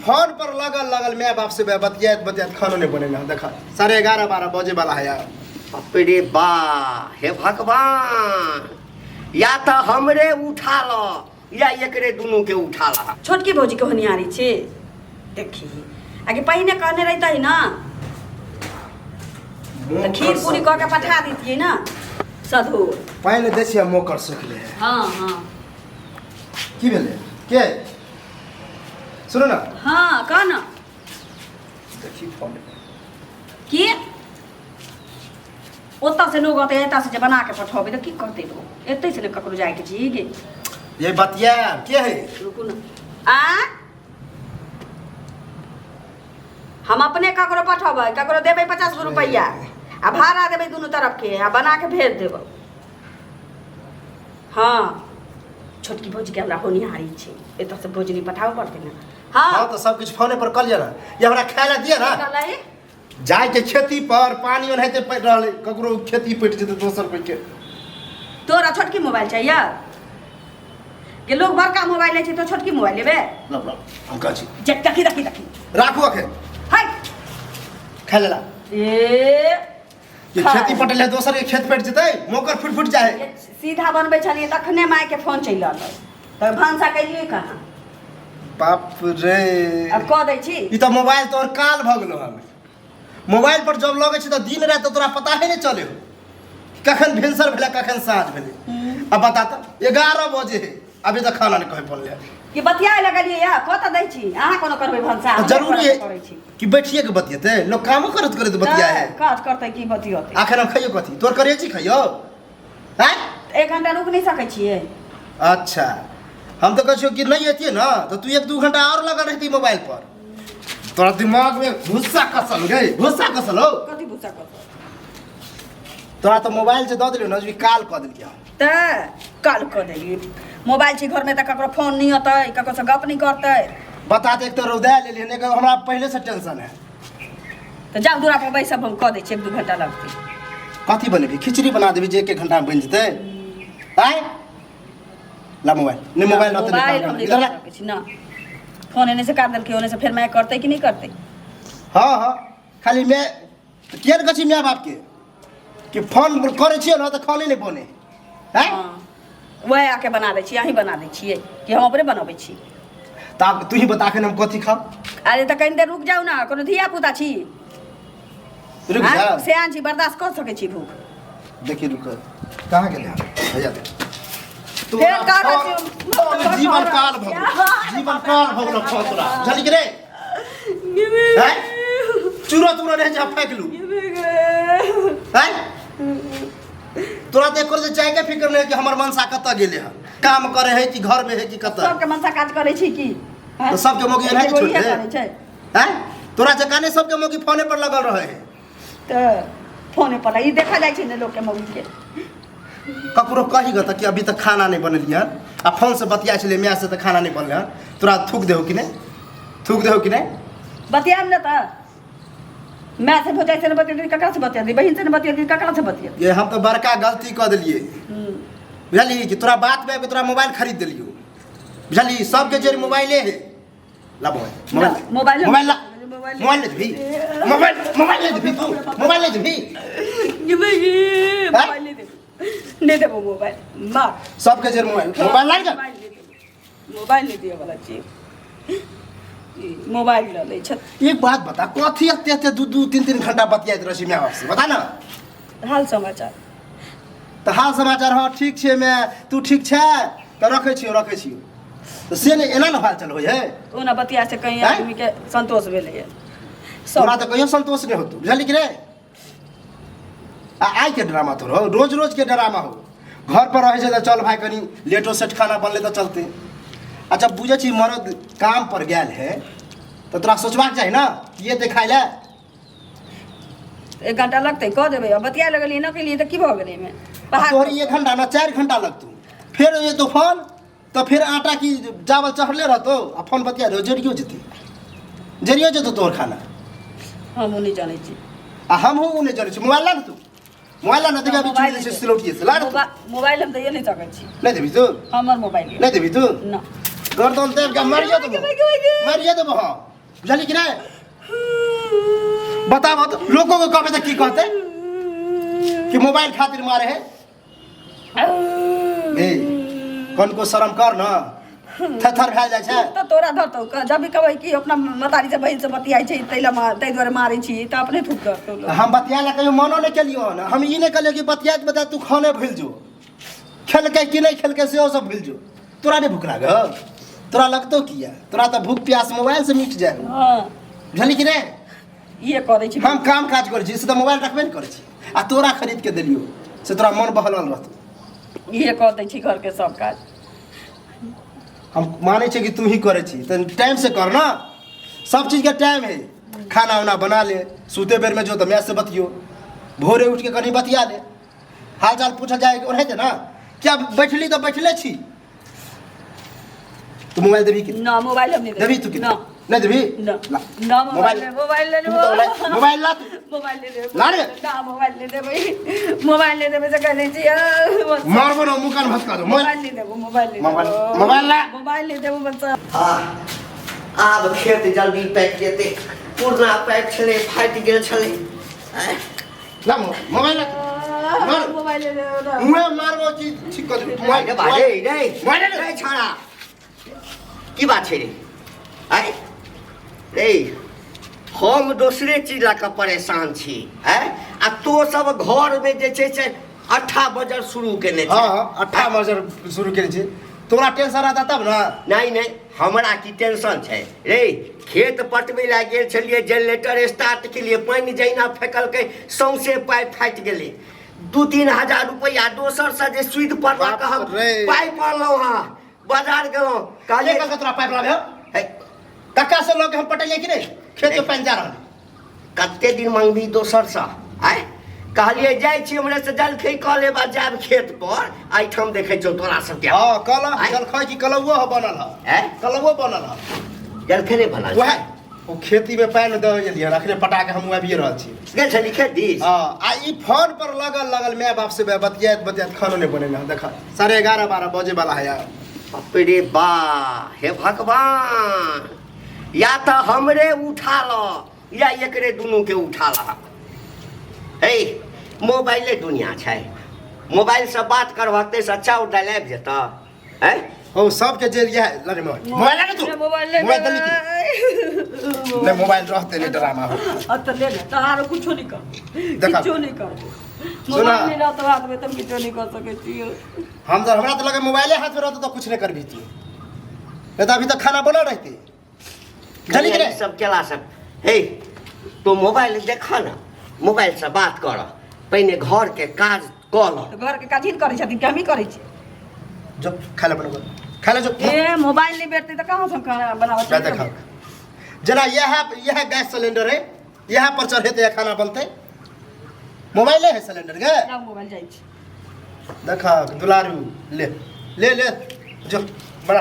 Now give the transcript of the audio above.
Phone पर लगल लगल my बाप से बतियात बतियात खानो नहीं बनेना। देखा 11:30 12 बजे वाला है यार। बाप रे बा, हे भगवान, या तऽ हमरे उठा ल या एकरे दुनू के उठा ल। छोटकी भौजी के होनिहारी छी देखी आगे पहिने कहने रहितै ना तऽ खीर पूरी कऽ के पठा दितियै ना सधो। पहिले दै छियै मोकर सुखले है। हाँ हाँ। की भेलै के सुनो ना। हाँ कह ना। देखी फोन की ओतऽ से लोग अतै एतऽ से जे बना के पठेबै तऽ की करतै लोग? एतै से ने ककरो जाइके छी गे। ये बतिया के है? रुकू ना। आ हम अपने ककरो पठेबै, ककरो देबै 50 गो रुपैआ आ भाड़ा देबै दुनू तरफ के आ बना के भेज देबै। हाँ छोटकी भौजी के हमरा होनिहारी छै, एतऽ से भोजनी पठाबऽ पड़तै ने। हाँ हाँ तो सब कुछ फोने पर कऽ लिअ ना, ये हमरा खाय ला दिअ ना। कहलै जाय के खेती पर पानी ओनाहिते पड़ि रहल है, ककरो खेती पटि जेतै दोसर कोई के। तोरा छोटकी मोबाइल चाहिए के लोग बड़का मोबाइल लै छै तो छोटकी मोबाइल लेबे? लब लब हम कहै छी। जे देखी देखी देखी। राखू अखन। हाय। खाय लेला। ए ये खेती पटल है दोसर के खेत पटि जेतै, मोकर फुट फुट जाए। ये सीधा बनबै छलियै तखने माय के फोन चलि रहल, तऽ भानसा कैलियै कहाँ? बाप रे। अब कऽ दै छी। ई तऽ मोबाइल तोहर काल भऽ गेलो हन। मोबाइल पर जब लगै छै तऽ दिन राति तऽ तोरा पता है नहि चले हो कखन भिनसर भेलै कखन साँझ भेलै। अब बता तऽ 11 बजे है अभी तक खाना नहीं कहे पड़ले। कि बतियाए लगलियै या कऽ तऽ दै छी, अहाँ कोनो करबै भनसा? तऽ जरूरी है करै छी कि बैठिए के बतियेतै, लोग कामो करत करत बतिया है। तऽ काज करतै की बतियेतै? आखिर हम खइयो कथी? तोर करेजी खइयो? हैं? 1 घंटा रुक नहीं सकै छियै। अच्छा हम तो कहै छियौ कि नहीं अतियै ना तो तू 1-2 घंटा और लगल रहती मोबाइल पर। तोरा दिमाग में भूसा कसल गे, भूसा कसल हो। कथी भूसा कसल? तोरा तो मोबाइल से दऽ देलियौ ना, काल कऽ देलियौ। तऽ काल कऽ देलियै। मोबाइल छै घरमे तऽ ककरो फोन नहि अतै, ककरो से गप नहि करतै। बता दे, एक तऽ रौदा लेलियै, नहि हमरा पहिले से टेंशन है। तऽ जाउ दूरा पर बैसब, हम कऽ दै छी, 1-2 घंटा लगतै। कथी बनेबी? खिचड़ी बना देबी जे 1 घंटा में बनि जेतै। आँय ला मोबाइल नहीं, मोबाइल रहतै नहीं, मोबाइल काम हम करतै। नहि इधर ला। सकै छी ना। फोन एने से काट देलकै, ओने से फेर माय करतै कि नहि करतै? हाँ हाँ खाली मैं किया ने कहै छी my बाप के कि फोन करै छियै ना तऽ खाने नहि बने। आँय? हाँ, वएह आके बना दै छियै, अहीं बना दै छियै कि हम अपने बनबै छी? तऽ आब तू ही बता के हम कथी खाउ? अरे तऽ कनि देर रुक जाउ ना, कोनो धिया पुता छी? रुक आँय? जा। सियान छी, बर्दाश्त कऽ सकै छी भूख? देखी रुक, कहाँ गेलै हन? भैया दे। फेर कह रहल छी, जीवन काल भऽ गेल, जीवन काल भऽ गेल फोन तोरा। बुझलही कि नहि? आँय? चूरा तूरा रहै छै, फेंक लू। आँय? तोरा तऽ एको जे चाय के फिक्र नहि कि हमर मनसा कतऽ गेलै हन, काम करे है कि घर में है कि कतऽ? सबके मनसा काज करै छी की? तऽ सबके मौगी एनाहिते एगो छोड़ि इहे दे? करै छै। आँय? तोरा जकाँ नहि सबके मौगी फोने पर लगल रहै है। तऽ फोने पर ई देखा जाइ छै ने लोकके मौगीके। ककरो कही गऽ तऽ कि अभी तक खाना नहि बनेलियै हन आ फोन से बतिया छलियै माय से तऽ खाना नहि बनलै हन, तोरा थूक देहो कि नहि? थूक देहो कि नहि? बतियाम ने तऽ माय से भौजाइ से ने बतियेतै, ककरा से बतियेतै? बहिन से ने बतियेतै, ककरा से बतियेतै? ये हम तऽ बड़का गलती कऽ देलियै बुझलिही कि तोरा बात में आबि कऽ तोरा मोबाइल खरीद देलियौ बुझलिही, सबके जरि मोबाइले है। ला मोबाइल, मोबाइल, मोबाइल, मोबाइल ला, मोबाइल, मोबाइल ले देबही, मोबाइल, मोबाइल ले देबही तू, मोबाइल ले देबही। मोबाइल ले देबो, नहीं देबो मोबाइल मार। सबके जरि मोबाइल, मोबाइल ला जा। मोबाइल नहीं देबो, मोबाइल नहीं दिए वाला चीज, मोबाइल ल लै छथि। एक बात बता, कथी एते एते 2-2 3-3 घंटा बतियाइत रहै छी my बाप से, बता ना? हाल समाचार। तऽ हाल समाचार हाँ ठीक छै my, तू ठीक छै? तऽ रखै छियौ, रखै छियौ। तऽ से नहि एना ने हाल चाल होइ है। ओना बतिया से कहीं आँय? आदमी के संतोष भेलैए। तोरा तऽ कहियो संतोष नहि होतौ बुझलही कि नहि? आ आइ के ड्रामा तोर हो, रोज रोज के ड्रामा हो। घर पर रहै छै तऽ चल भाइ कनि लेटो सेट खाना बनलै तऽ चलतै। अच्छा बुझै छी मरद काम पर गेल है तऽ तोरा सोचबाक चाही ना कि एतै खाइ लए। 1 घंटा लगतै कऽ देबै। अब बतिया लगलियै न केलियै तऽ की भऽ गेलै एहिमे? आ तोहर 1 घंटा ना 4 घंटा लगतौ, फेर एतौ फोन तऽ फेर आटा की चावल चढ़ले रहतौ आ फोन बतिया रहो, जरियो जेतै, जरियो जेतौ तोहर खाना। हमहूँ नहि जानै छी। आ हमहूँ ओ नहि जानै छी। मोबाइल ला ने तू, मोबाइल ला ने, देखा अभी चुनि दै छै सिलौटिए से, ला ने तू। मोबाइल हम दैए नहि सकै छी। नहि देबही तू? हमर मोबाइल नहि देबही तू? ना। गर्दन देब के मारियो देबो, मारियो देबो। हाँ बुझली कि नहि? बताबऽ तऽ लोको के कहबै तऽ की कहतै कि मोबाइल खातिर मारे है। ए, कनको शरम कर न, थेथर भए जाइ छै। तऽ तोरा धरतौ, जब भी कहबै कि अपना मतारी से बहिन से बतियाइ छै ताहि लए ताहि दुआरे मारै छी तऽ अपने थूक धरतौ लोक। हम बतियाए ला कहियो मनो नहि केलियो हन। हम ई नहि कहलियो कि बतियाइत बतियाइत तू खाने भूलि जो, खेलकै कि नहि खेलकै सेहो सब भूलि जो। तोरा नहि भूख लागल? तोरा लगतौ किया? तोरा तऽ भूख प्यास मोबाइल से मिट जाए। हँ। बुझली कि नहि? इहे करै छी। हम काम काज करै छी से तऽ मोबाइल रखबे ने करै छी, आ तोरा खरीद के देलियो से तोरा मन बहलल रहतौ। इहे कऽ दै छी घरके सब काज। हम मानै छियै कि तू ही करै छी, तऽ टाइम से कर ना, सब चीजके टाइम है। खाना उना बना ले, सुते बेरमे जो तऽ माय से बतियो, भोरे उठि के कनि बतिया ले, हाल चाल पूछल जाए ओनाहिते ना। क्या बैठली तऽ बैठले छी। तू मोबाइल देबी कि ना, मोबाइल हम नहीं देबी तू कि ना। नहीं देबी? ना। ला। ना, मोबाइल ले, मोबाइल ले। तू तऽ मोबाइल, मोबाइल ला तू। मोबाइल ले देबै। ला रे। ना, मोबाइल ले देबै, मोबाइल ले देबै से कह दै छी। मारबो ना, मुँह कान भसका दो। मोबाइल ले देबो, मोबाइल ले मोबाइल- देबो। मोबाइल ला। मोबाइल ले देबो बच्चा। आ, आब खेत जल्दी पाकि जेतै। पुरना पाइप छलै, फाटि गेल छलै। आँय, ला मोबाइल ला। मार। मोबाइल ले देबो ना। मुँहे मारबो कि ठीक कर देबो। मोबाइल रे बा, रे, रे, मोबाइल ले। रे छौड़ा, की बात छै रे? आँय रे, हम दोसरे चीज लऽ कऽ परेशान छी। आँय, आ तो सब घरमे जे छै से अट्ठा बजर शुरू केने छै। हाँ, अट्ठा बजर शुरू केने छै। तोरा टेंशन रहता तब ना। नहि नहि, हमरा की टेंशन छै रे? खेत पटबै लए गेल छलियै, जनरेटर स्टार्ट केलियै, पानि जहिना फेकलकै सौंसे पाइप फाटि गेलै। 2-3 हजार रुपैआ दोसरसँ जे सुदि पड़लक हम बाप रे। पाइप अनलहुँ हँ, बाजार गेलहुँ, के कहलियै कहलकै तोरा पाइप लाबे? हे, कक्का से लऽ के हम पटेलियै कि नहि? खेत में पानि जा रहल। कते दिन मंगबी दोसरसँ? आँय, कहलियै जाइ छी हमरे से जलखै कऽ लेब आ जायब खेत पर। एहिठाम देखै छौ तोरा सबके। हाँ, कल आँय? जलखै की कलौओ ह बनल ह। आँय? कलौओ बनल ह। जलखै नहि बनल? वएह ओ खेती में पानि दऽ गेलियै, अखने पटा के हम आबिए रहल छी। गेल छली खेत दिस? हाँ, आ ई फोन पर लगल लगल माय बाप से बतियाइत बतियाइत खानो नहि बनेने हँ। देख, 11:30 12 बजे वाला है यार। बाप रे बा, हे भगवान, या तऽ हमरे उठा ल या एकरे दुनू के उठा ल। हे, मोबाइले दुनिया छै। मोबाइलसँ बात करबहक ताहिसँ चाउर दालि आबि जेतऽ? हैं? हो सबके जेल इएह। लरे मोबाइल, मोबाइल ला तू। मोबाइल ले। मोबाइल देली की नहीं? मोबाइल रहते नहीं ड्रामा हो। अब तो ले ले, तो आरो कुछो नहीं कर। देखा। किछो नहीं कर। सुना। मोबाइल नहीं रहतो हाथ में तब किछो नहीं कर सकै छियै। हम तो, हमरा तो लगे मोबाइले हाथ में रहते तो कुछ नहीं करबी तू, नहीं तो अभी तक खाना बनल रहती। बुझली कि ई नहीं? सब केला सब। हे, तो मोबाइल देख न, मोबाइलसँ बात कर, पहिने घरके काज कऽ ल। तऽ घरके काज ही करै छथिन कि हमही करै छी? जो खाना बनबो, खाना जो। ए, मोबाइल नहीं भेटतै तऽ कहाँ से हम खाना बनाबऽ? जा देखा जना, यह यह गैस सिलेंडर है, यहाँ पर चढ़ेते है खाना बनते। मोबाइले है सिलेंडर के। ना, मोबाइल जाइ छी। देखा दुलारू, ले ले ले, जो बड़ा।